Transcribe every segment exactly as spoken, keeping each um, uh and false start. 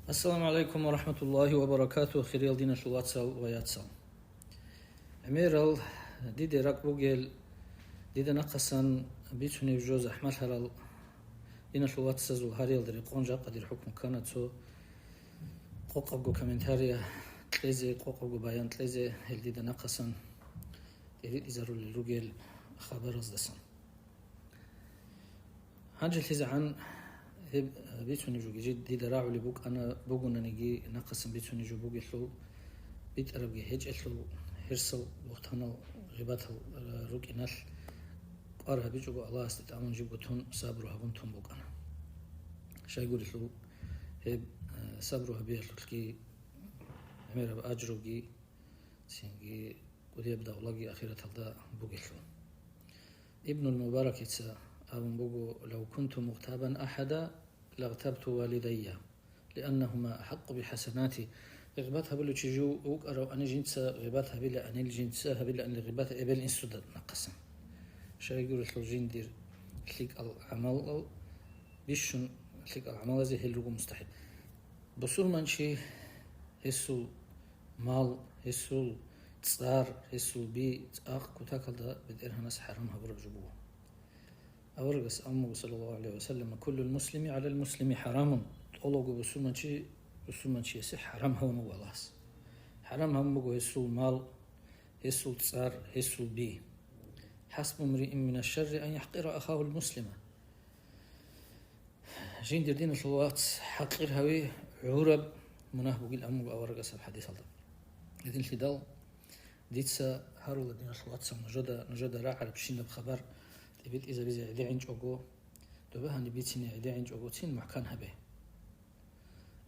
Ассаламу гӀалайкум ва рахӀматуллагьи ва баракатугь, хириял диналъул вацал ва яцал. ГӀемерал диде ракӀ бугел, дида нахъасан бицунеб жо захӀмалъарал диналъул вацазул гьариялда рекъон жакъа дир хӀукму ккана цо къокъабго комментария кьезе, къокъабго баян кьезе, гьел дида нахъасан тӀеритӀизарулел ругел хабараздасан. ГьанжелъизегӀан гьеб бицунеб жо жид дида рагӀулеб букӀана, бугонаниги, нахъасан бицунеб жо бугелъул, битӀарабги гьечӀелъул, гьерсал, бугьтанал, гъибатал рукӀиналъ кӀвар гьабичӀого Аллагьасде тӀамун жибго тун сабру гьабун тун букӀана. Щайгурелъул гьеб, э, сабру гьабиялъулъги гӀемераб ажруги, цинги кӀудияб давлаги ахираталда бугелъул. Ибнул Мубаракица абун буго: «Лав кунту мугътабан ахӀада, лагътабту валидайя, лианнагьума ахӀакъу бихӀасанати». Гъибат гьабулев чи жив вукӀаравани, жинца гъибат гьабилаанил, жинца гьабилаанил гъибат эбел-инсуда нахъасан. Щайгурелъул жиндир лъикӀал гӀамалал бищун лъикӀал гӀамалазе гьел руго мустахӀикъ. Бусурманчи гьесул мал, гьесул цӀар, гьесул би цӀакъ кутакалда БетӀергьанас хӀарам гьабураб жо буго. Аварагас абун буго, саллаллагьу гӀалайгьи ва саллам: «Куллул муслими гӀалал муслими хӀарамун». ТӀолого бусурманчи бусурманчиясе хӀарам гьавун вуго Аллагьас. ХӀарам гьавун буго гьесул мал, гьесул цӀар, гьесул би. «ХӀасбу мриин мина шарри ан яхӀкъира ахагьул муслима». Жиндир диналъул вац хӀакъир гьави гӀураб мунагь бугил абун буго аварагас гьаб хӀадисалда. Гьединлъидал дица гьарула, диналъул вацал, нужеда, нужеда рагӀарабщинаб хабар тӀибитӀизабизе гӀедегӀинчӀого, доба гьаниб бицине гӀедегӀинчӀого цин мухӀкан гьабе.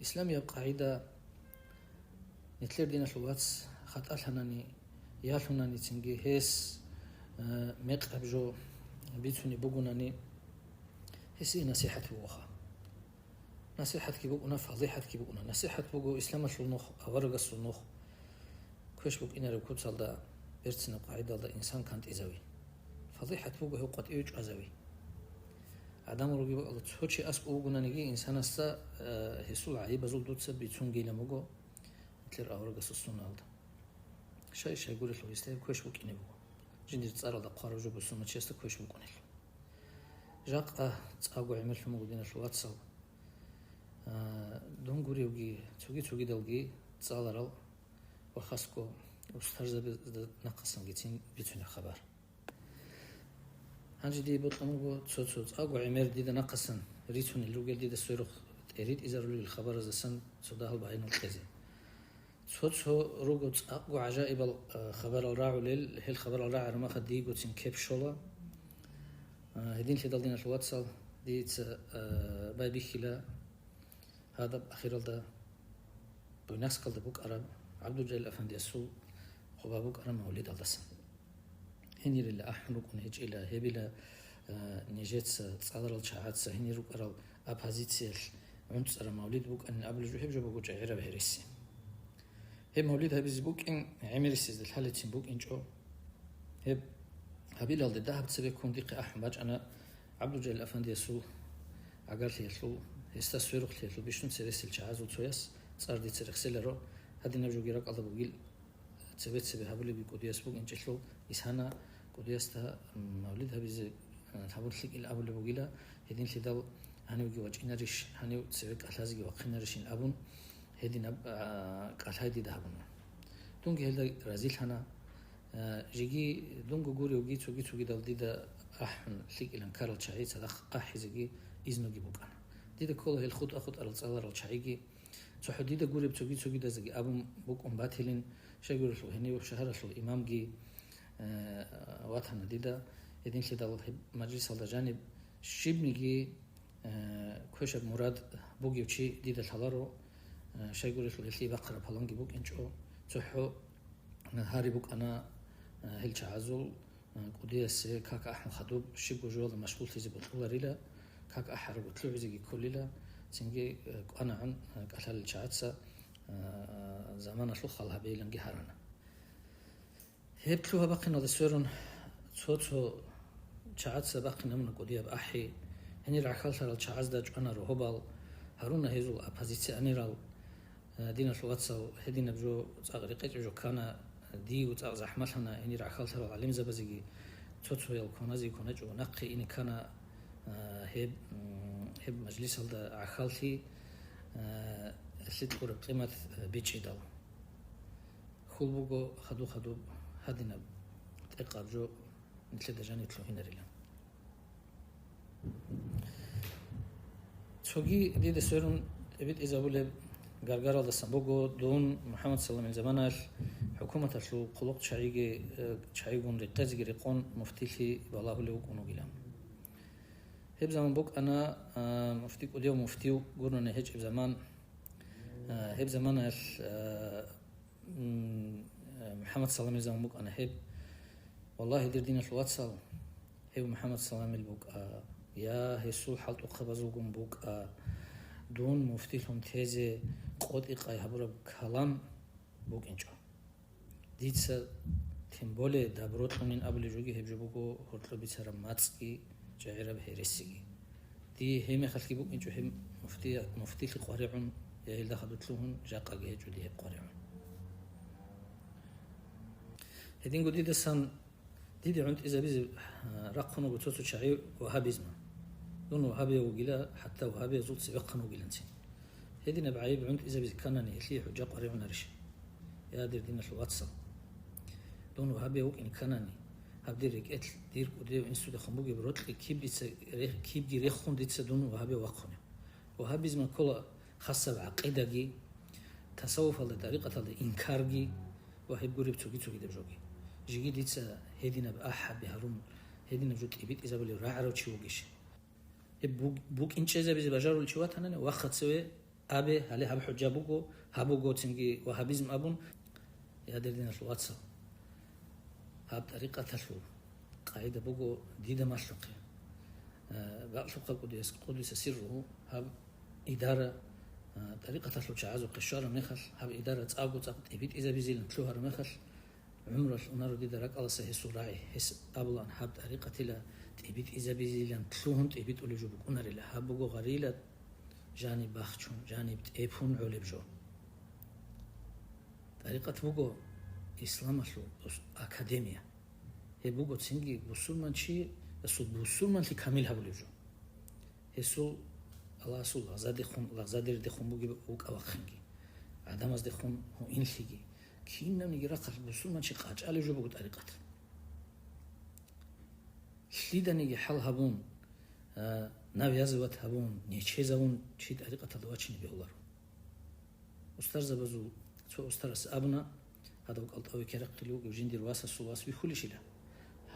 Исламияб къагӀида: нилъер диналъул вац хатӀалъанани, ялъунаницинги гьес, э, мекъаб жо бицунеб бугонани, гьесие насихӀат бугоха. НасихӀатги букӀуна, фалихӀатги букӀуна. НасихӀат буго исламалъул нух, аварагасул нух. Квеш букӀинареб куцалда, берцинаб къагӀидалда инсан кантӀизави. ФалихӀат буго гьев къватӀиве чӀвазави. ГӀадамал руги бакӀалда цо чи аскӀов вугонаниги, инсанасда, э, гьесул гӀайибазул дуца бицунгилан буго нилъер аварагасул сунналда. Щай-щайгурелъул гьесда гьеб квеш букӀине буго. Жиндир цӀаралда хъвараб жо бусурманчиясда квеш букӀунелъул. Жакъа цӀакъго гӀемерлъун буго, диналъул вацал. А, дун гуревги, цоги-цогидалги цӀаларал ва хасго устарзабазда нахъасангицин бицунеб хабар. Гьанже дие бокьун буго цо-цо цӀакъго гӀемер дида нахъасан рицунел ругел, дида сверухъ тӀеритӀизарулел хабараздасан цо дагьал баянал кьезе. Цо-цо руго цӀакъго гӀажаибал, а, хабарал рагӀулел, гьел хабарал рагӀараб мехалъ диегоцин кеп щола. А, гьединлъидал, диналъул вацал, дица, а, байбихьила гьадаб ахиралда Буйнакскалда букӀараб ГӀабдулжалил афандиясул хъуба букӀараб мавлидалдасан. Гьенирила ахӀун рукӀун гьечӀила, гьебила, а, нижеца, цӀаларал чагӀаца, гьенир рукӀарал оппозициялъ гӀунцӀараб мавлид букӀанин абулеб жо, гьеб жо буго чӀегӀераб гьереси. Гьеб мавлид гьабизе букӀин гӀемерисезда лъалецин букӀинчӀо. Гьеб гьабилалде дагьаб цебеккун дихъе ахӀун бачӀана ГӀабдулжалил афандиясул гӀагарлъиялъул, гьесда сверухълъиялъул бищун цересел чагӀазул цояс, цӀар дица рехселаро, гьадинаб жоги ракӀалда бугил, цебе-цебе гьабулебги кӀудияс букӀинчӀелъул, исана кӀудиясда мавлид гьабизе, э, гьабун лъикӀил абулеб бугила, гьединлъидал гьанивги вачӀинарищ, гьанив цеве кӀалъазеги вахъинарищин абун, гьединаб, а, кӀалъай дида гьабуна. Дунги гьелда разилъана, а, жеги дунго гуревги цоги-цогидал дида ахӀун лъикӀилан ккарал чагӀи цадахъ ахӀизеги изнуги букӀана. Дида ккола гьел хутӀа-хутӀарал цӀаларал чагӀиги, ЦохӀо дида гуреб цоги-цогидазеги абун букӀун батилин, щайгурелъул гьенив шагьаралъул имамги, э, ватана дида, гьединлъидал гьеб мажлисалда жаниб щибниги, э, квешаб мурад бугев чи дида лъаларо, э, щайгурелъул гьелъие бахъараб паланги букӀинчӀо, цохӀо, э, гьари букӀана, э, гьел чагӀазул, КӀудиясе как ахӀун хадуб, щибго жоялда машгъуллъизе бокьуларила, как ахӀарабго лъугӀизеги кколила, цинги, э, кӀванагӀан, э, кӀалъалел чагӀаца, э, заманалъул хал гьабейиланги гьарана. Гьеб лъугьа-бахъиналда сверун, цо-цо чагӀаца бахъин гьабуна кӀудияб ахӀи, гьенир гӀахьаллъарал чагӀазда чӀвана рогьобал, гьаруна гьезул оппозиционерал, Диналъул вацал, гьединаб жо цӀакъ рекъечӀеб жо ккана, дие цӀакъ захӀмалъана гьенир гӀахьаллъарал гӀалимзабазеги, цо-цоял кваназеги кваначӀого нахъе ине ккана, а, гьеб, м, гьеб мажлисалда гӀахьаллъи, а, лъикӀ гьураб къимат, а, бичӀчӀидал. Хьул буго хадуб-хадуб гьадинаб тӀекъаб жо нилъеда жаниб лъугьинарилан. Цоги дида сверун тӀибитӀизабулеб гаргаралдасан буго, дун МухӀаммад Саламил заманаялъ хӀукуматалъул хъулухъ чагӀиги, э, чагӀигун рекъезеги рекъон муфтилъи балагьулев вукӀун вугилан. Гьеб заман букӀана, а, муфти кӀудияв муфтив гурони гьечӀеб заман. А, гьеб заманаялъ, а, м, а, МухӀаммад Саламил заман букӀана гьеб. Валлагьи, дир диналъул вацал, гьев МухӀаммад Саламил букӀа, я гьесул хӀалтӀухъабазулгун букӀа, дун муфтилъун тезе къотӀи-къай гьабураб калам букӀинчӀо. Дица, тем более, добро кьунин абулеб жоги гьеб жо буго гьоркьоб бицараб мацӀги, чӀегӀераб гьересиги. Дие гьеб мехалъги букӀинчӀо гьеб муфтия-, муфтилъи къваригӀун, я гьелда хадур лъугьун, жакъаги гьечӀо дие гьеб къваригӀун. Гьединго дидасан, диде гӀунтӀизабизе, а, рахъун вуго цо-цо чагӀи вагьабизма. Дун вагьабияв вугила, хӀатта вагьабиязул цевехъан вугиланцин. Гьединаб гӀайиб гӀунтӀизабизе кканани, гьелъие хӀужа къваригӀунарищ? Я, дир диналъул вацал, дун вагьабияв вукӀин кканани, гьаб дир рекӀелъ дир кӀудияв инсудехун бугеб рокьи киб дица ре-, кибги рехун дица дун вагьабияв вахъунев? Вагьабизма ккола хасаб гӀакъидаги, тасаввуфалда, тӀарикъаталда инкарги ва гьеб гуреб цоги-цогидаб жоги. Жеги дица гьединаб ахӀаби гьарун, гьединаб жо тӀибитӀизабулев рагӀарав чи вугищ? Гьеб буг-, букӀинчӀезабизе бажарулев чи ватанани, вахъа цеве абе, гьале гьаб хӀужа буго, гьаб буго цинги вагьабизм абун, я, дир диналъул вацал, гьаб тӀарикъаталъул къагӀида буго дида малъухъе. Э, бакълъухъа кӀудияс-, кӀудиса сирругьу, гьаб идара, э, тӀарикъаталъул чагӀазухъе щвараб мехалъ, гьаб идара цӀакъго-цӀакъ тӀибитӀизабизилан лъугьараб мехалъ, гӀумралъ унаро дида ракӀаласа гьесул рагӀи, гьес абулаан гьаб тӀарикъатила тӀибитӀизабизилан лъугьун тӀибитӀулеб жо букӀунарила, гьаб буго гъарила жаниб бахчун, жаниб тӀепун гӀолеб жо. ТӀарикъат буго исламалъул ус-, академия. Гьеб буго цинги бусурманчиясул бусурманлъи камил гьабулеб жо. Гьесул Аллагьасул лагъзадехун, лагъзадердехун бугеб букӀа вахъинги, гӀадамаздехун гьуинлъиги, кинабниги рахъалъ бусурманчи къачӀалеб жо буго тӀарикъат. Лъиданиги хӀал гьабун, а, навязывать гьабун, нечезавун чи тӀарикъаталда вачине бегьуларо. Устарзабазул цо устарас абуна, гьадав кӀалтӀа векерахъулев вугев жиндир васасул вас вихьулищила?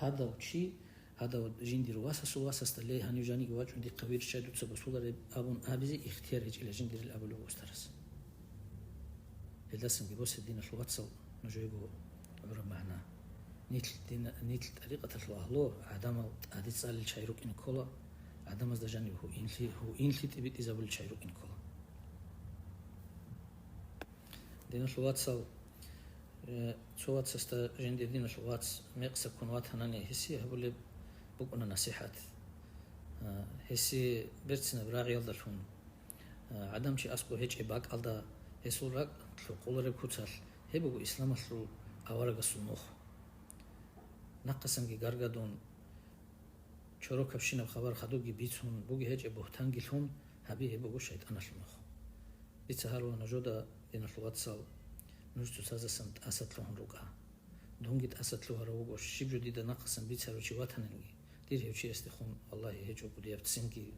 Гьадав чи, гьадав жиндир васасул васасда, ле, гьанив жаниги вачӀун дихъа вирччай дуца босулареб абун абизе ихтияр гьечӀила жиндирил абулев устарас. Гьелдасанги босе, диналъул вацал, нужего гӀураб магӀна. Нилъ дина-, нилъ тӀарикъаталъул агьлу гӀадамал тӀаде цӀалел чагӀи рукӀин ккола, гӀадамазда жаниб гьуинлъи, гьуинлъи тӀибитӀизабулел чагӀи рукӀин ккола. Диналъул вацал, э, цо вацасда жиндир диналъул вац мекъса ккун ватанани, гьесие гьабулеб букӀуна насихӀат. Э, гьесие берцинаб рагӀиялдалъун, э, гӀадамчи аскӀов гьечӀеб бакӀалда, гьесул ракӀ лъукъулареб куцалъ, гьеб буго исламалъул аварагасул нух. Нахъасанги гаргадун, чорокабщинаб хабар хадубги бицун, буги гьечӀеб бугьтанги лъун, гьаби гьеб буго шайтӀаналъул нух. Дица гьарула нужеда, диналъул вацал, нуж цоцаздасан тӀаса лъугьун рукӀа. Дунги тӀаса лъугьарав вуго, щиб жо дида нахъасан бицарав чи ватаниги, дир гьев чиясдехун, валлагьи, гьечӀо кӀудияб цинги,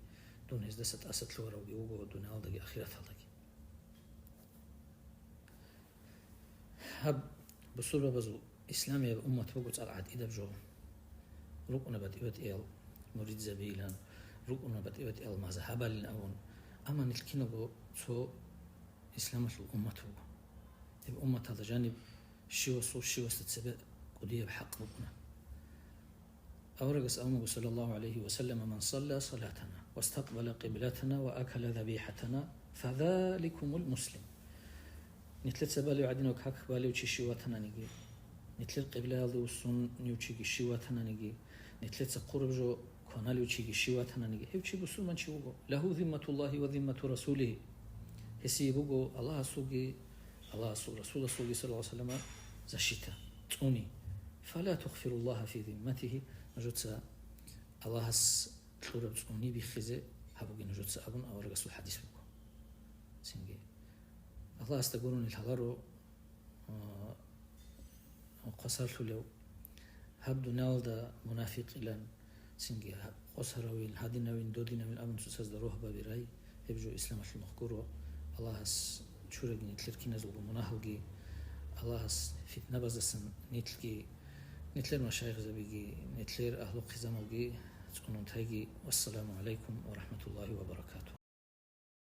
дун гьездаса тӀаса лъугьаравги вуго дуниялалдаги ахираталдаги. Гьаб бусурбабазул исламияб уммат буго цӀакъ гӀатӀидаб жо. РукӀуна батӀи-батӀиял муридзабийилан, рукӀуна батӀи-батӀиял мазгьабалин абун, амма нилъ кинабго цо исламалъул уммат буго. Гьеб умматалда жаниб щивасул щивасда цебе кӀудияб хӀакъ букӀуна. Аварагас абун буго, саллаллагьу гӀалайгьи ва саллам: «Ман салла салатана, вастакъбала къиблатана ва акала забихӀатана, фазаликумул муслим». Нилъеца балев гӀадинав как балев чи щив ватананиги, нилъер къиблаялде вуссунев чиги щив ватананиги, нилъеца хъураб жо кваналев чиги щив ватананиги, гьев чи бусурманчи вуго. Лагьу зимматуллагьи ва зиммату расулигьи. Гьесие буго Аллагьасулги, Аллагьасул Расуласулги, саллаллагьу гӀалайгьи ва саллама, защита, цӀуни. «Фала тухфируллагьа фи зимматигьи», нужеца Аллагьас кьураб цӀуни биххизе гьабуге нужеца абун аварагасул хӀадис буго. Цинги Аллагьасда гурони лъаларо, а, хвасарлъулев, гьаб дуниялалда мунафикъилан, цинги гьаб къосаравин, гьадинавин, додинавин абун цоцазда рогьбаби рай, гьеб жо исламалъул нух гуро. Аллагьас чураги нилъер киназулго мунагьалги, Аллагьас фитнабаздасан нилъги, нилъер машайихзабиги, нилъер агьлу-хъизамалги цӀунун тайги. Вассаламу гӀалайкум ва рахӀматуллагьи ва баракатугь.